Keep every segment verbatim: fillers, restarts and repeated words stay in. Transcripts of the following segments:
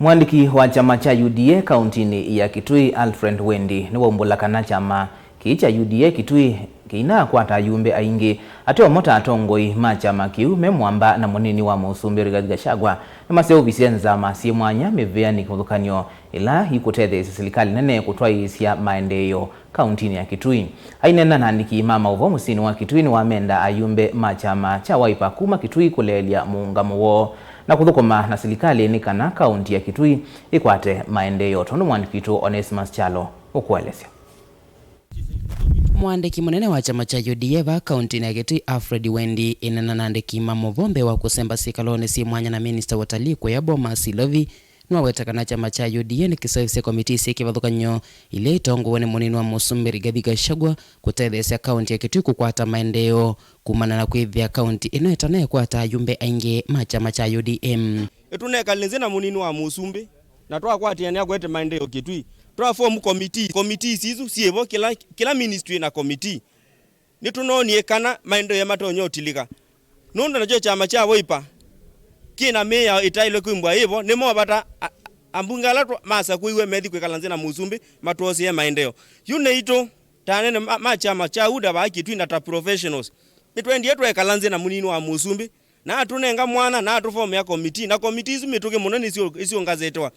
Mũandĩki wa kyama kya U D A kaũntinĩ ya Kitui, Alfred Wendi, nĩwaumbũla kana kyama kĩĩ kya U D A Kitui kĩinaakwata ayumbe aingĩ, ate omo ta atongoi ma kyama kĩu me mũamba na mũnini wa mũsumbĩ Rigathi Gachagua nĩmaseũvisye nzama syĩ mwanya mĩvĩanĩ kĩvathũkany'o ĩla ikũtetheesya silikalĩ nene kũtwaĩĩsya maendeeo kaũntinĩ ya Kitui. Aineena na andĩki ma maũvoo mũsyĩnĩ wa Kitui, nĩwamenda ayumbe ma kyama kya Wiper kuma Kitui kũleelya mũũngamo woo na kũthũkũma na silikalĩ nĩ kana kaũnti ya Kitui ĩkwate maendeeo, tondũ mũandĩki witũ Onesmus Kyalo ũkũelesya. Mũandĩki mũnene wa kyama kya U D A vaa kaũntinĩ ya Kitui, Alfred Wendi, aineena na andĩki ma maũvoo mbee wa kũsemba syĩkalonĩ syĩ mwanya na minista wa ũtalii kũya Bomas Ilovi, nĩwaweta kana kyama kya U D A nĩkĩseũvisye komitii syĩ kĩvathũkany'o ila itongoew'e nĩ mũnini wa mũsumbĩ Rigathi Gachagua kũtetheesya kaũnti ya Kitui kũkwata maendeeo kumana na kwĩthĩa kaũnti ĩno ĩtanaĩkwata ayumbe aingĩ ma kyama kya U D M. Nĩtũnekalile nzĩ na mũnini wa mũsumbĩ, na twakwatĩanĩa kũete maendeeo Kitui. Twa form committee, committees isu syĩvo, kĩla, kĩla ministry na committee. Nĩtũnoonie kana maendeeo matonya ũtilĩka. Nũndũ nakyo kyama kya Wiper kĩ na mĩao ĩtaĩlwe kwĩmbwa ĩvo, nĩmo vata a-, ambunge ala twa-, masakũiwe methi kwĩkala nzĩ na mũsumbĩ matwosie maendeeo. Yu naitũ, ta anene ma, ma kyama kya UDA vaa Kitui na ta professionals, nĩtwendie twekala nzĩ na mũnini wa mũsumbĩ, na atũnenga mwanya, na atũfomea komitii, na komitii isu mĩtũkĩ mũno nĩsyo isyũngasĩtĩwa,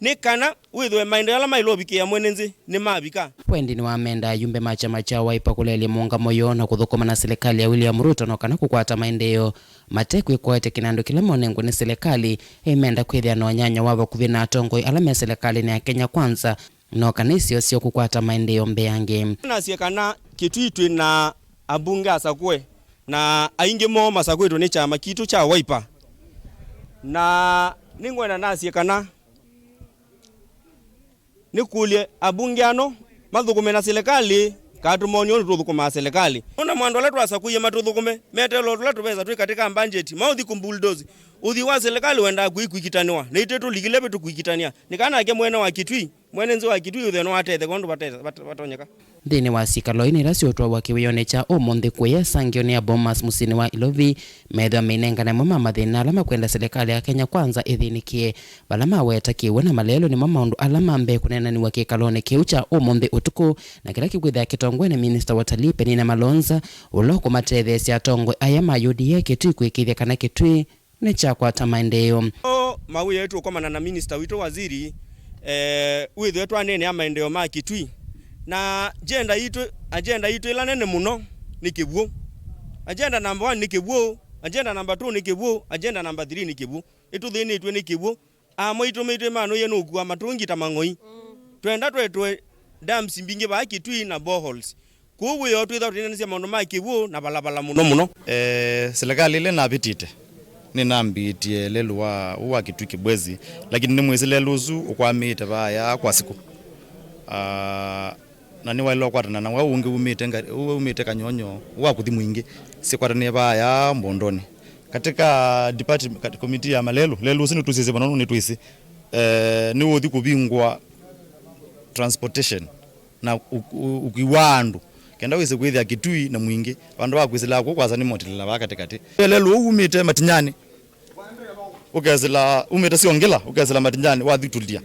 nĩ kana wĩthĩwe maendeeo ala maĩle ũvikĩĩa mwene nzĩ nĩmavika. Wendi nĩwamenda ayumbe ma kyama kya Wiper kũleelya mũũngamo yoo na kũthũkũma na silikalĩ ya William Ruto no kana kũkwata maendeeo mate kwĩkũatya kĩnandũ kĩla monengwe nĩ silikalĩ. Ĩmenda kwĩthĩa na ũnyanya wa vakuvĩ na atongoi ala me silikalĩnĩ ya Kenya Kwanza no kana isio syoo kũkwata maendeeo mbeange. Nasye kana Kitui twĩ na ambunge asakũe, na aingĩ moo masakũĩtwe nĩ kyama kitũ kya Wiper. Na nĩngwenda nasye kana nĩkũlye ambunge ano mathũkũme na silikalĩ, kaa tũmonie ũndũ tũthũkũmaa silikalĩ. Nũndũ andũ ala twasakũie matũthũkũme, meteele o tũla tũvesa twĩ katĩ ka mbanjeti, maũthi kũmbulldoze. Ũthii wa silikalĩ wendaa kwĩ kũikitanĩwa, na itwĩ tũlikile ve tũkũikitania. Nĩ kana nake mwene wa Kitui, mwene nzĩ wa Kitui ũthĩe nĩwatetheka ũndũ vate-, vate-, vatonyeka. Nthĩnĩ wa syĩkalo ina ila syũtwawa kĩwĩonĩ kya ũmũnthĩ kũya ĩsangĩonĩ ya Bomas mũsyĩnĩ wa Ilovi, methĩwa meinengane amwe ma mathĩna ala makwenda silikalĩ ya Kenya Kwanza ĩthĩnĩkĩe, vala maweta kĩw'ũ na malelũ nĩmo maũndũ ala ma mbee kũneenaniw'a kĩkalonĩ kĩu kya ũmũnthĩ ũtukũ, na kĩla kĩkwĩthĩa kĩtongoew'e nĩ minista wa ũtalii Penina Malonza, ũla ũkũmatetheesya atongoi aya ma U D A Kitui kũĩkĩĩthya kana Kitui nĩkyakwata maendeeo. O mawĩa tũkomana na minista witũ waziri, eh, wĩthĩwe twaneenea maendeeo ma Kitui. Na agenda yitũ, agenda yitũ ĩla nene mũno nĩ kĩw'ũ. Agenda number one nĩ kĩw'ũ, agenda number two nĩ kĩw'ũ, agenda number three nĩ kĩw'ũ. Nĩtũthĩnĩtw'e nĩ kĩw'ũ. Amwe aitũ maitũ manũie nũkua matũngi ta mang'oi. Twenda twetwe dams mbingĩ vaa Kitui na boreholes. Kwoou wĩoo twĩthwa tũinanĩsya maũndũ ma kĩw'ũ na valivali mũno mũno. Eh, silikalĩ ĩla navĩtĩte, nĩnambĩĩtie lelũ wa, ũũ wa Kitui Kibwezi, lakini nĩmwĩsĩ lelũ ũsu ũkwamĩĩte vaya kwa siku. Ah, na nĩwaĩle ũkwatana na wa ũngĩ umĩte Nga-, ũũ umĩte Kanyonyo, wa kũthi Mwingĩ, sikwatanĩe vaya Mbondonĩ. Katika department, kat-, committee ya malelũ, lelũ ũsu nĩtũsisye vano nĩtwĩsĩ. Eh, nĩũthi kũvingwa transportation na ũ-, ũ-, ũkui wa andũ, kenda wĩse kwĩthĩa Kitui na Mwingĩ, vandũ va kwĩsĩla kũu kwasa nĩ motilela vaa katĩkatĩ. Lelũ ũu umĩte Matinyani, ũkesĩla, umĩte Siongela, ũkesĩla Matinyani, wathi Tulia.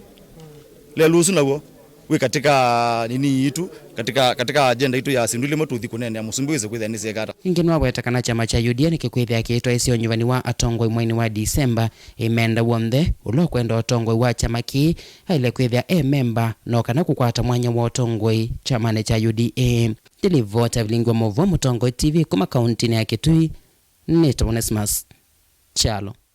Lelũ ũsu naw'o wĩ katika nini yitũ, katika, katika agenda yitũ ya syĩndũ ila imwe tũthi kũneenea mũsumbĩ wĩse kwĩthĩa nĩsyĩka ata. Ĩngĩ nĩwaweta kana kyama kya U D A nĩkĩkwĩthĩa kĩitwaĩsya ũnyuvani wa atongoi mweinĩ wa Disemba, ĩmenda w'onthe ũla ũkwenda ũtongoi wa kyama kĩĩ aĩle kwĩthĩa e memba no kana kũkwata mwanya wa ũtongoi kyamanĩ kya U D A. Ndilivota Vilingi wa Maũvoo, Mũtongoi T V, kuma kaũntinĩ ya Kitui, nĩtawa Onesmus Kyalo.